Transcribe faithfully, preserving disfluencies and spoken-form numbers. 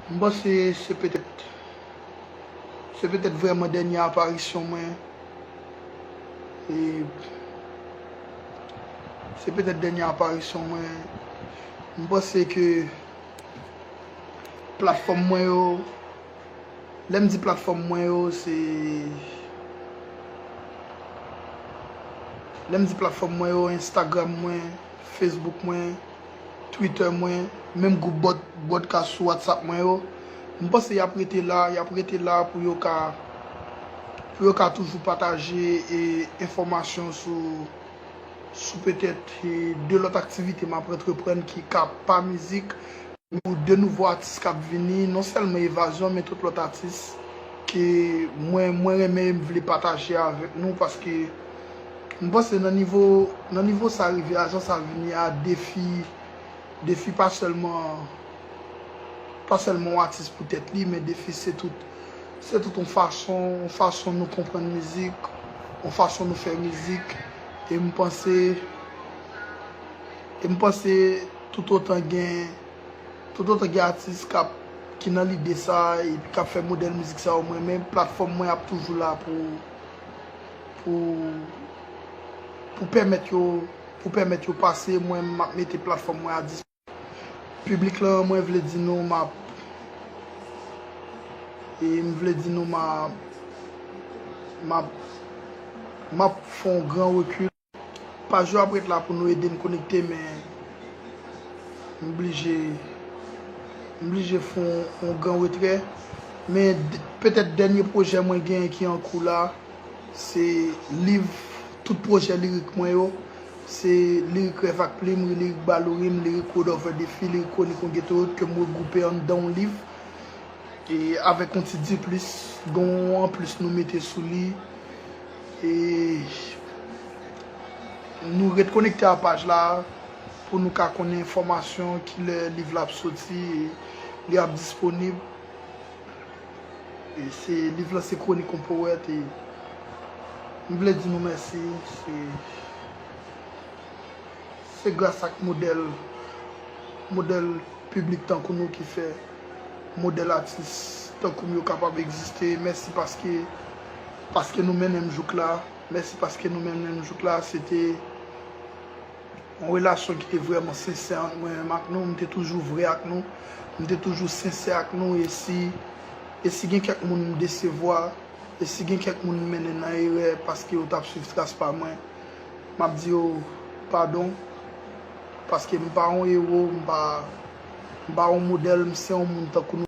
M panse se petèt se petèt vrèman dènye aparisyon mwen. E se petèt dènye aparisyon mwen. M panse ke platfòm mwen yo, lè m di platfòm mwen yo, se lè m di platfòm mwen yo, Instagram mwen, Facebook mwen, Twitter mwen, menm gwoup broad- broadcast sou WhatsApp mwen yo, m panse y ap rete la, y ap rete la pou yo ka pou yo ka toujou pataje e enfòmasyon sou sou petèt e de lòt aktivite m ap antreprann ki ka pa mizik, ou de nouvo atis k ap vini, non sèlman Evazyon, men tout lòt atis ke mwen mwen renmen e m vle pataje avèk nou, paske m panse nan nivo nan nivo sa rive a, jan sa vini a, defi defi pa sèlman pa sèlman yon atis pou tèt li, men defi se tout se tout yon fason yon fason nou konprann mizik, yon fason nou fè mizik. E m panse e m panse toutotan gen toutotan gen atis k ap ki nan lide sa epi k ap fè modèl mizik sa yo, mwen menm platfòm mwen ap toujou la pou pou pou pèmèt yo pou pèmèt yo pase. Mwen m ap mete platfòm mwen a dispo. Piblik lan, mwen vle di nou m ap e m vle di nou m ap m ap m ap fè yon gran rekil. Paj yo ap ret la pou nou ede n konekte, men m blije m blije fè yon, yon gran retrè. Men d- petèt dènye pwojè mwen genyen ki an kou la, se liv, tout pwojè lirik mwen yo. Se lirik Rèv ak Plim, lirik Balorim, lirik Road Over Defi, lirik Kwonik yon Geto, ke m regwoupe anndan yon liv. E avèk yon ti diplis, gen yon anplis nou mete sou li. E nou ret konekte a paj la pou nou ka konnen enfòmasyon, kilè liv la ap soti, e li ap disponib. E se liv lan se Kwonik yon Powèt. E m vle di nou mèsi. Se se gras ak modèl modèl piblik tankou nou ki fè modèl atis tankou m yo kapab egziste. Mèsi paske paske nou mennen m jouk la. Mèsi paske nou mennen m jouk la. Se te yon relasyon ki te vrèman sensè ant mwen menm ak nou. M te toujou vrè ak nou. M te toujou sensè ak nou. E si e si gen kèk moun m desevwa, e si gen kèk moun m mennen nan erè paske yo t ap swiv tras pa mwen, m ap di yo padon. Paske m pa yon ewo, m pa m pa yon modèl, m se yon moun tankou nou.